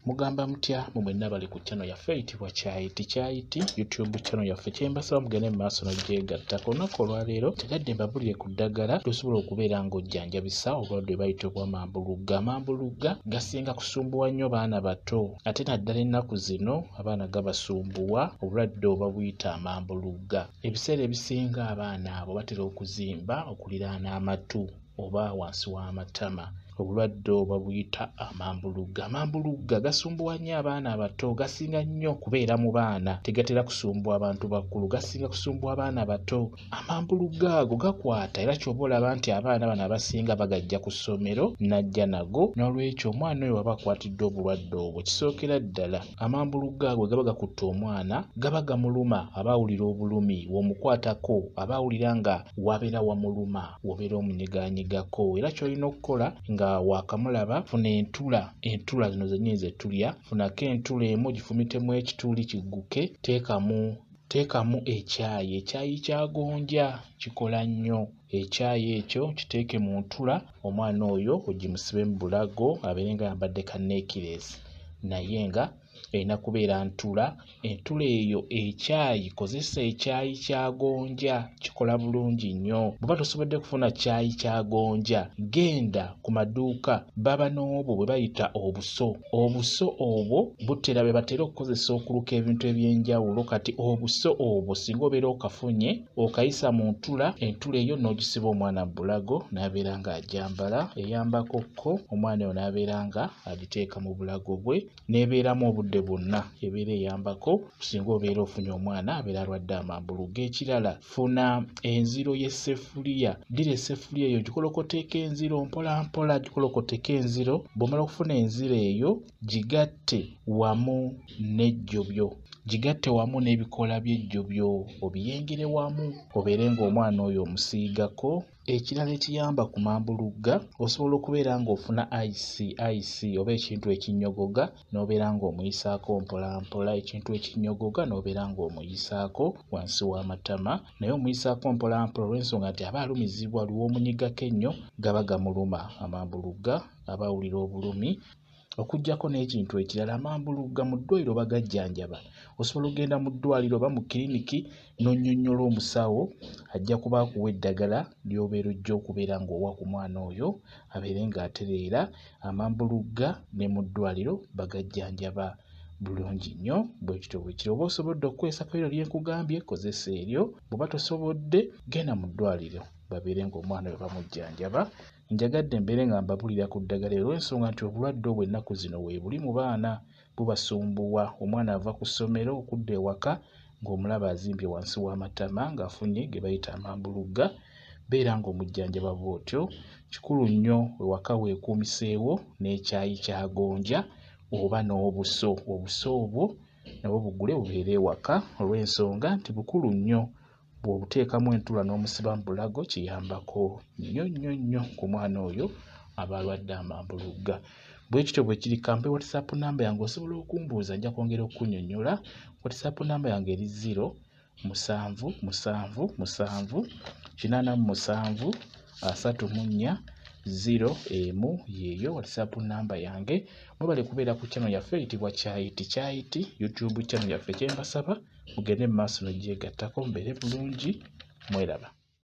Mugamba mutya mu mwenna bali ku channel yaffe eyitibwa Kyayiti Kyayiti YouTube channel yaffe. Kyembasaba mugende mu maaso n'ogyegattako. Olunaku olwaleero njagadde mbabulire ku ddagala ly'osobola okubeera ng'ojjanjabisa obulwadde bwe bayita obw'amambulugga. Amambulugga gasinga kusumbuwa nnyo baana bato, ate naddala ennaku zino abaana gabasumbuwa. Obulwadde obwo babuyita amambulugga. Ebiseera ebisinga abaana abo batera okuzimba okuliraana amatu oba wansi w'amatama. Obulwadde obwo babuyita amambulugga. Amambulugga gasumbuwa nnyo abaana abato, gasinga nnyo kubeera mu baana, tegatera kusumbuwa abantu bakulu, gasinga kusumbuwa abaana bato. Amambulugga ago gakwata, era ky'oba olaba nti abaana bano abasinga bagajja ku ssomero n'ajja nago. N'olwekyo omwana oyo waba akwatiddwa obulwadde obwo, kisookera ddala amambulugga ago gaba gakutte omwana, gaba gamuluma, aba awulira obulumi, w'omukwatako aba awulira nga wabeera wamuluma, w'obeera omunyigaanyigako. Era ky'olina okukola nga wakamulaba, funa entula, entula zino zennyini ze tulya, funako entula emu gifumitemu ekituli kigguke, teekamu ekyayi. Ekyayi kya gonja kikola nnyo. Ekyayi ekyo kiteeke mu ntula, omwana oyo ogimusibe mu bulago, abeere nga ayambadde ka neekiresi, naye nga erina kubeera ntula. Entula eyo ekyayi, kozesa ekyayi kya gonja, kikola bulungi nnyo. Bw'oba tosobodde kufuna kyayi kya gonja, genda ku maduuka, baba n'obwo bwe bayita obuso. Obuso obwo butera bwe batera okukozesa okuluka ebintu eby'enjawulo. Kati obuso obwo singa obeera okafunye, okayisa mu ntula, entula eyo n'ogisiba omwana mu bulago n'abeera ng'agyambala, eyambako ko omwana oyo n'abeera nga agiteeka mu bulago bwe, n'ebeeramu obudde bwonna, ebeera eyambako singa obeera ofunye omwana abeera alwadde amambulugga. Ekirala, funa enziro y'essefuliya, ddira essefuliya eyo gikolokoteeko enziro mpola mpola, gikolokoteko enziro. Bw'omala okufuna enziro eyo, gigatte wamu n'ejjobyo, gigatte wamu n'ebikoola by'ejjobyo, obiyengere wamu, obeere ng'omwana oyo omusiigako. Ekirala ekiyamba ku mambulugga, osobola okubeera ng'ofuna ayisi oba ekintu ekinyogoga n'obeera ng'omuyisaako mpola mpola, ekintu ekinyogoga n'obeera ng'omuyisaako wansi w'amatama, naye omuyisaako mpola mpola olw'ensonga nti aba alumizibwa, lw'omunyigako ennyo gaba gamuluma. Amambulugga aba awulira obulumi. Okuggyako n'ekintu ekirala, amambulugga mu ddwaliro bagajjanjaba. Osobola okugenda mu ddwaliro oba mu kiriniki n'onnyonnyola omusawo, ajja kuba akuwa eddagala ly'obeera ojja okubeera ng'owa ku mwana oyo abeere ng'atereera. Amambulugga ne mu ddwaliro bagajjanjaba bulungi nnyo. Bwe kityo bwe kiri. Oba osobodde okukozesa ku eryo lye nkugambye, kozesa eryo. Bw'oba tosobodde, genda mu ddwaliro babeere ng'omwana oyo bamujjanjaba. Njagadde mbeere nga mbabulira ku ddagala eryo olw'ensonga nti obulwadde obwo ennaku zino weebuli mu baana, bubasumbuwa. Omwana ava ku ssomero okudda ewaka ng'omulaba azimbye wansi w'amatama ng'afunye ge bayita amambulugga, beera ng'omujjanjaba bw'otyo. Kikulu nnyo ewaka weekuumiseewo n'ekyayi kya gonja oba n'obuso. Obuso obwo nabwo bugule bubeere ewaka olw'ensonga nti bukulu nnyo. Bw'obuteekamu entula n'omusiba mu bulago, kiyambako nnyo nnyo nnyo ku mwana oyo aba alwadde amambulugga. Bwe kityo bwe kiri. Kampe WhatsApp namba yange, osobola okumbuuza, nja kwongera okukunnyonnyola. WhatsApp namba yange eri 0 7 7 7 87 34 0 1. Yeeyo WhatsApp namba yange. Mwebale kubeera ku channel yaffe eyitibwa Kyayiti Kyayiti YouTube channel yaffe. Kyembasaba mugende mu maaso n'ogyegattako, mubeere bulungi, mweraba.